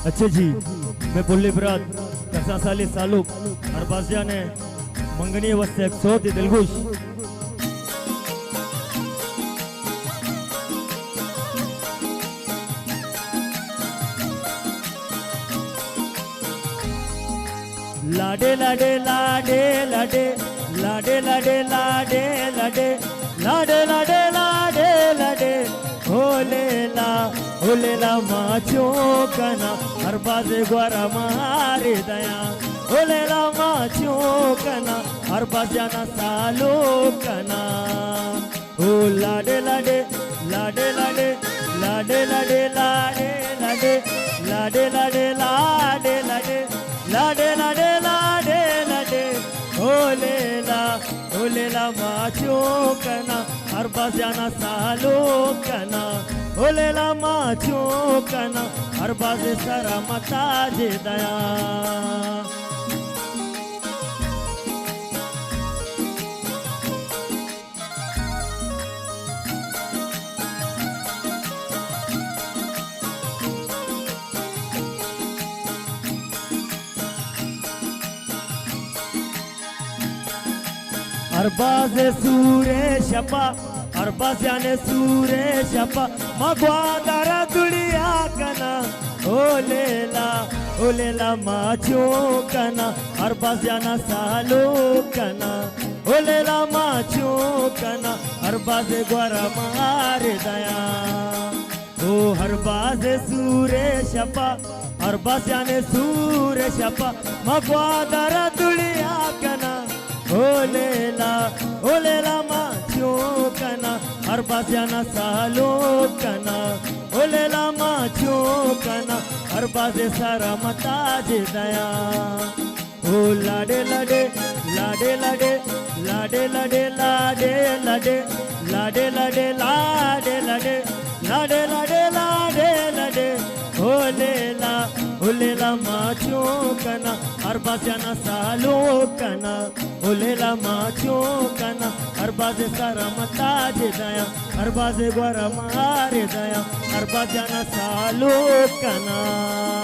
اچھا جی، مئے پلیں برات کسان سالیں سالوک ارباز جان ءِ منگنی ءِ واسطہ یک سوتے دلگوش۔ لاڈے لاڈے لاڈے لاڈے، لاڈے لاڈے لاڈے لاڈے، لاڈے لاڈے لاڈے لاڈے، او لیلا، او لیلا ما چون کناں، ارباز گورا مارے دیاں، او لیلا ما چون کناں، ارباز جانا سالو کناں۔ او لاڈے لاڈے، لاڈے لاڈے، لاڈے لاڈے لاڈے لاڈے، لاڈے لاڈے لاڈے لاڈے لاڈے لاڈے لاڈے، او لیلا، او لیلا ما چون کناں، ارباز جانا سالو کناں، او لیلا ما چون کناں، ارباز سرا متاج دیاں۔ ارباز سورے شپا، ارباز جانے سورے شپا، ما گوادر دڑیا کناں، او لیلا، او لیلا ما چون کناں، ارباز جانا سالو کناں۔ او لیلا ما چون کناں، ارباز گورا مارے دیاں۔ او ارباز سورے شپا، ارباز جانے سورے شپا، ما گوادر دڑیا کناں۔ او لیلا، او لیلا ما چون کناں، ارباز جانا سالو کناں۔ او لیلا ما چون کناں، ارباز سرا متاج دیاں۔ او لاڈے لاڈے، لاڈے لاڈے، لاڈے لاڈے لاڈے لاڈے، لاڈے لاڈے لاڈے لاڈے، لاڈے لاڈے لاڈے لاڈے، او لیلا، او لیلا ما چون کناں، ارباز جانا سالو کناں، او لیلا ما چون کناں، ارباز سرا متاج دیاں، ارباز گورا مارے دیاں، ارباز جانا سالو کناں۔